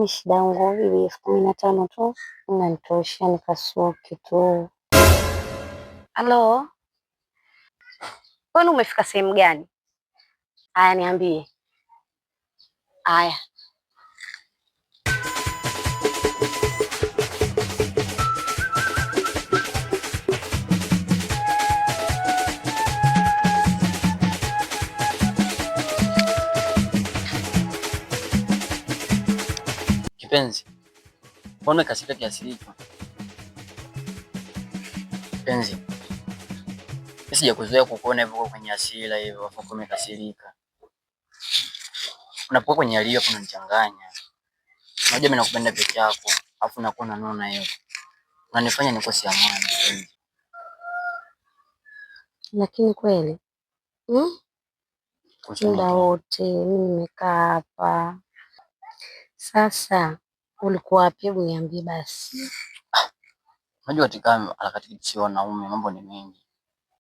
Mi shida yangu hivi 15,000 tu inanitosha nikasuke tu. Halo, kwani umefika sehemu gani? Aya, niambie. Aya. Kipenzi, mbona kasirika kiasi hicho? Kipenzi, mimi sijakuzoea kukuona hivyo kwenye hasira hivyo, afu umekasirika. Unapokuwa kwenye hali hiyo unanichanganya. Unajua mimi nakupenda peke yako, afu nakuwa nanona hiyo. Unanifanya nikose amani kipenzi. Lakini kweli hmm? Muda wote mimi nimekaa hapa sasa, ulikuwa wapi? Hebu niambie basi. Unajua katika harakati sio wanaume mambo ni mengi.